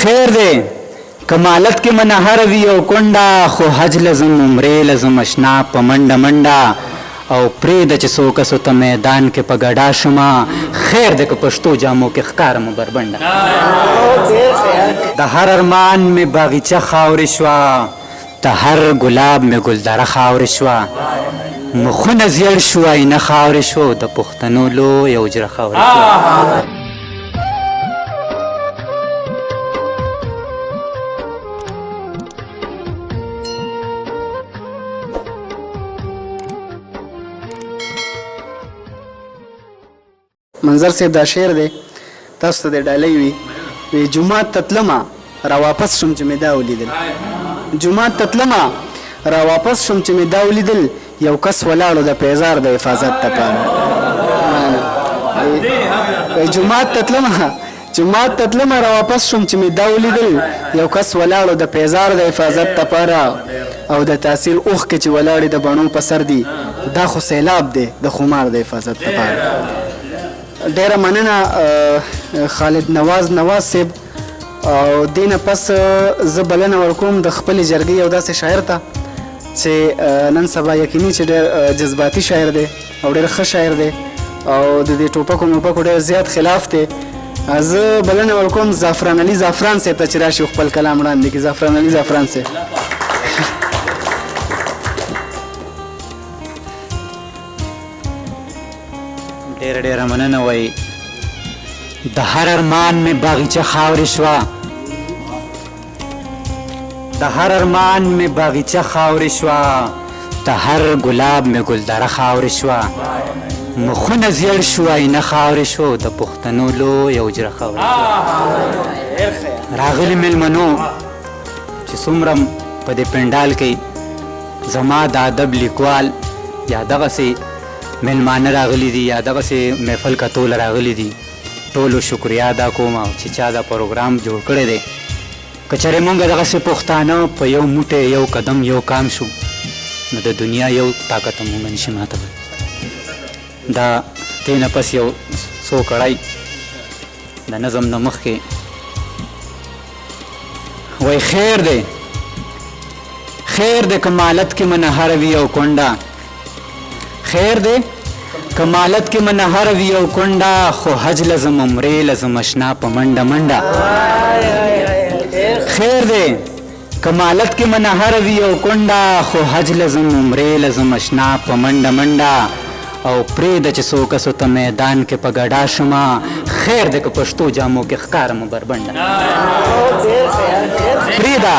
خیر دی که مالت کې منهر وي او کونډه، خو حج له ځم عمرې له ځم اشنا په منډه منډه، او پرېږده چې څو کسو ته میدان کې په ګډا شمه، خیر دی که پښتو جامو کې ښکارمه بربنډه. د هر ارمان مې باغیچه خاورې شوه، د هر ګلاب مې ګلدره خاورې شوه، مخونه زیړ شو آینه خاورې شوه، او د پښتنو لویه حجره خاورې شوه. منظر صاحب دا شعر دی تاسو ته د ډالۍ وي. وی جومات ته تلمه را واپس شوم چې مې دا ولیدل، جومات ته تلمه را واپس شوم چې مې دا ولیدل، یو کس ولاړو د پیزار د حفاظت لپاره. جومات ته تلمه، جومات ته تلمه را واپس شوم چې مې دا ولیدل، یو کس ولاړو د پیزار د حفاظت لپاره، او د تاثیر اوښکې چې ولاړې د بڼو په سر دي، دا خو سیلاب دی د خمار د حفاظت لپاره. ډیره مننه خالد نواز نواز صاحب. او دینه پس زه بلنه ورکوم د خپلې جرګې یو داسې شاعر ته چې نن سبا یقیني چې ډېر جذباتي شاعر دی او ډېر ښه شاعر دی او د دې ټوپکو موپکو ډېر زیات خلاف دی. زه بلنه ورکوم زعفران علي زعفران صاحب ته چې راشي خپل کلام وړاندې کړي. زعفران علي زعفران صاحب. ډېره ډېره مننه. وایي د هر ارمان مې باغیچه خاورې شوه، د هر ارمان مې باغیچه خاورې شوه، د هر ګلاب مې ګلدره خاورې شوه، مخونه زیړ شو آینه خاورې شو، د پښتنو لویه حجره خاورې شوه. راغلي مېلمنو چې څومره په دې پنډال کې زما د ادب لیکوال یا دغسې مېلمانه راغلي دي یا دغسې محفل کتو له راغلي دي، ټولو شکریا ادا کوم چې چا دا پروګرام جوړ کړی دی. که چېرې مونږ دغسې پښتانه په یو موټی، یو قدم، یو کام شو، نو د دنیا یو طاقت هم مونږ نشي ماتولی. دا دې نه پس یو څو کړای د نظم نه مخکې وای. خیر دی، خیر دی که مالت کې منهر وي او کونډه، خیر دی که مالت کې منهر وي او کونډه، خو حج له ځم عمرې له ځم اشنا په منډه منډه. خیر دی که مالت کې منهر وي او کونډه، خو حج له ځم عمرې له ځم اشنا په منډه منډه، او پرېږده چې څو کسو ته میدان کې په ګډا شمه، خیر دی که پښتو جامو کې ښکارمه بربنډه. پرېږده،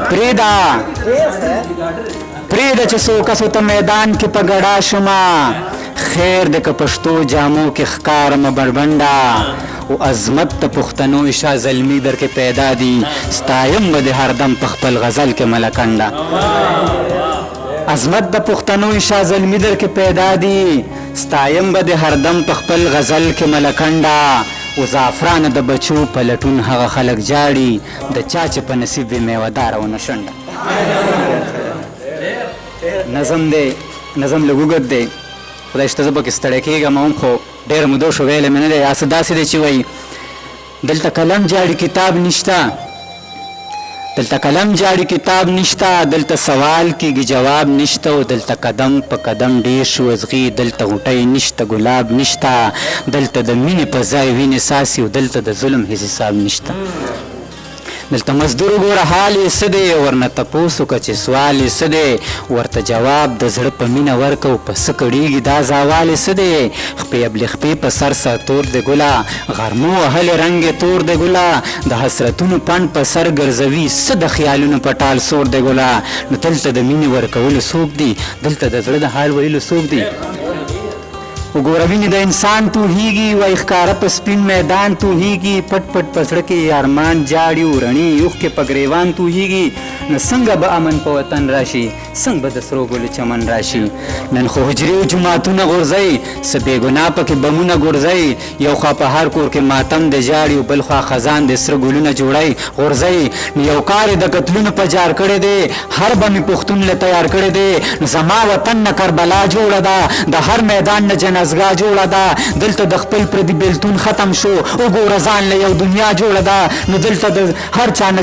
پرېږده، پرېږده چې څو کسو ته میدان کې په ګډا شمه، خیر دی که پښتو جامو کې ښکارمه بربنډه، او عظمت د پښتنو شاه زلمي در کې پیدا دي، ستایم به دې هردم په خپل غزل کې ملکنډه. عظمت د پښتنو شاه زلمي در کې پیدا دي، ستایم به دې هردم په خپل غزل کې ملکنډه، او زعفرانه د بچو په لټون هغه خلک جاړي، د چا چې په نصیب وي میوه داره ونه شنډه. نظم دی، نظم لږ اوږد دی، خدای شته زه پکې ستړی کېږم هم، خو ډېره موده شو ویلی مې نه دی. هسې داسې دی چې وایي دلته قلم جاړي کتاب نشته، دلته قلم جاړي کتاب نشته، دلته سوال کېږي جواب نشته، او دلته قدم په قدم ډېر شو ازغي، دلته غوټۍ نشته ګلاب نشته، دلته د مینې په ځای وینې څاڅي، او دلته د ظلم هېڅ حساب نشته. دلته مزدور وګوره حال یې څه دی، ورنه تپوس وکړه چې سوال یې څه دی، ورته جواب د زړه په مینه ورکه، او په څه کړیږي دا زاوال یې څه دی. خپې ابلې خپې په سر سرتور دی ګله، غرمو وهلې رنګ یې تور دی ګله، د حسرتونو پنډ په سر ګرځوي، څه د خیالونو په ټال سور دی ګله. نو دلته د مینې ورکولو څوک دي، دلته د زړه د حال ویلو څوک دي. وګوره وینې د انسان توهیږي، وایي ښکاره په سپین میدان توهیږي، پټ پټ په زړه کې یې ارمان جاړي او رڼې اوښکې په ګریوان توهیږي. نو څنګه به امن په وطن راشي، څنګه به د سرو ګلو چمن راشي. نن خو حجرې او جوماتونه غورځئ، څه بې ګناه پکې بمونه ګورځئ، یو خوا په هر کور کې ماتم دی ژاړي او بل خوا خزان دی سره ګلونه جوړئ غورځئ. نو یو کار یې د قتلونو په جار کړی دی، هر بم یې پښتون له تیار کړی دی. نو زما وطن نه کربلا جوړه ده، د هر میدان نه جنازه جنازګاه جوړه ده. دلته د خپل پردي بیلتون ختم شو، وګوره ځان له یو دنیا جوړه ده. نو دلته د هر چا نه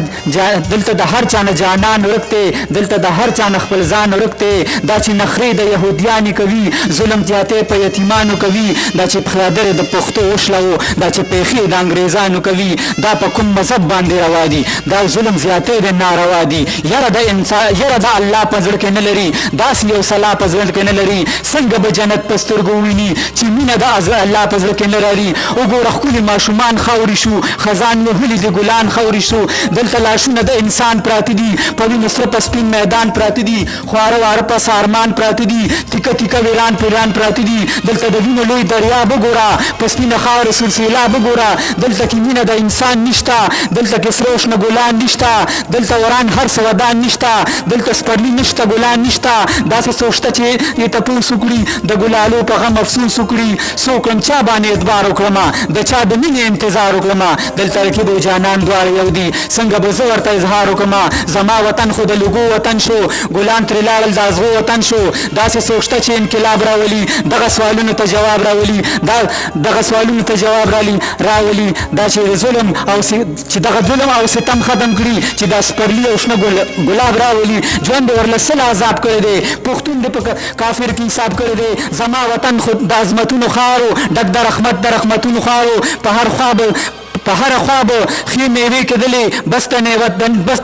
دلته د هر چا نه جانان ورک دی، دلته د هر چا نه خپل ځان ورک دی. دا چې نخرې د یهودیانې کوي، ظلم زیاتی په یتیمانو کوي، دا چې پښادرې د پښتو وشلوو، دا چې پیښې د انګریزانو کوي، دا په کوم مذهب باندې روا دي؟ دا ظلم زیاتی دی، ناروا دي. یاره د انسان، یاره د الله په زړه کې نه لري، داسې یو سلا په زړه کې نه لري، څنګه به جنت په سترګو وویني چې مینه د الله په زړه کې نه لري؟ وګوره ښکلي ماشومان خاورې شو، خزان وهلي دي، ګلان خاورې شو. دلته لاشونه د انسان پراته دي، په وینو سره په سپین میدان پراته دي، خواره واره په سارمان پراته دي، تیکه تیکه ویران پیران پراته دي. دلته د وینو لوی دریاب وګوره، په سپینه خاوره سور سیلاب وګوره. دلته کې مینه د انسان نشته، دلته کې سره شنه ګلان نشته، دلته وران هر څه ودان نشته، دلته سپرلي نشته، ګلان نشته. داسې څوک شته چې یې تپوس وکړي، د ګلالو په غم افسوس وکړي؟ څوک کړم، چا باندې اعتبار وکړم، د چا د مینې انتظار وکړم؟ دلته رقیب او جانان دواړه یو دي، څنګه به زه ورته اظهار وکړم؟ زما وطن خو د لوګو وطن شو، ګلان ترې لاړل، د ازغو وطن شو. داسې څوک شته چې انقلاب راولي، دغه سوالونو ته جواب راولي؟ دا دغه سوالونو ته جواب راولي، دا چې ظلم او چې دغه ظلم او ستم ختم کړي، چې دا سپرلي او شنه ګلاب راولي. ژوند ورله سل عذاب کړی دی، پښتون دې په کافر کې حساب کړی دی. زما وطن خو د عظمتونو ښار و، ډک د رحمت د رحمتونو ښار و. په هره خوا به ښې میوې کېدلې، بس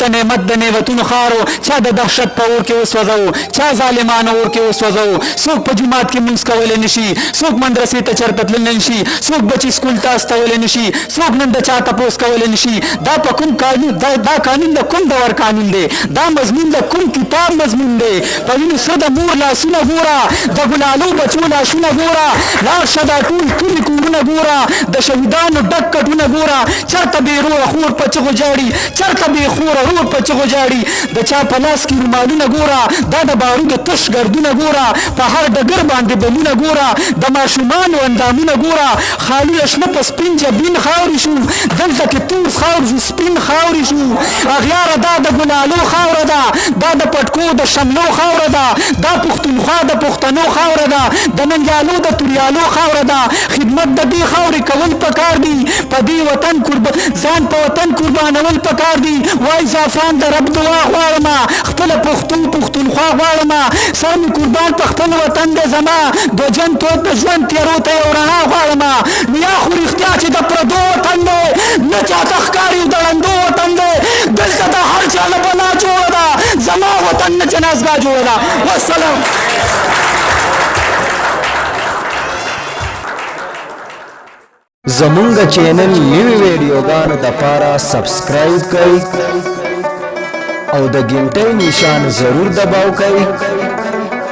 د نعمت د نعمتونو ښار و. چا د دهشت په اور کې وسوځوو، چا ظالمانو اور کې وسوځوو. څوک په جومات کې مونځ کولی نه شي، څوک مدرسې ته چېرته تللی نه شي، څوک بچي سکول ته استولی نه شي، څوک نن د چا تپوس کولی نه شي. دا په کوم قانون دا, دا قانون د کوم دور قانون دی؟ دا مضمون د کوم کتاب مضمون دی؟ په وینو سره د مور لاسونه ګوره، د ګلالو بچو لاشونه ګوره. لاړ شه دا ټول کلي کورونه ګوره، د شهیدانو ډک کټونه ګوره. چرته بې روره خور په چغو جاړي، چرته بې خوره رور په چغو جاړي. د چا په لاس کې رومالونه ګوره، دا د بارودو تش ګردونه ګوره. په هر ډګر باندې بمونه ګوره، د ماشومانو اندامونه ګوره. خالونه شنه په سپین جبین خاورې شو، دلته کې تور خاورې شو، سپین خاورې شو. اغیاره دا د ګلالو خاوره ده، دا د پټکو د شملو خاوره ده، دا پښتونخوا د پښتنو خاوره ده، د ننګیالو د توریالو خاوره ده. خدمت د دې خاورې کول پکار دي، په دې وطن ځان په وطن قربانول پکار دي. وای زعفران د رب دعا غواړم، خپله پښتو پښتونخوا غواړم. سر مې قربان په خپل وطن دی زما، د ژوند د ژوند تیارو ته یو رڼا غواړم. نو یا خو رښتیا چې د پردو وطن دی، نه چاته ښکاري او د ړندو وطن دی. دلته د هر چا له بلا جوړه ده، زما وطن نه جنازګاه جوړه ده. والسلام. زمونږ چینل نوي ویډیوګانو د پاره سبسکرایب کړئ او د ګنټۍ نشان ضرور دباو کړئ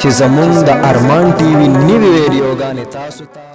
چې زمونږ د ارمان ټي وي نوي ویډیوګانې تاسو ته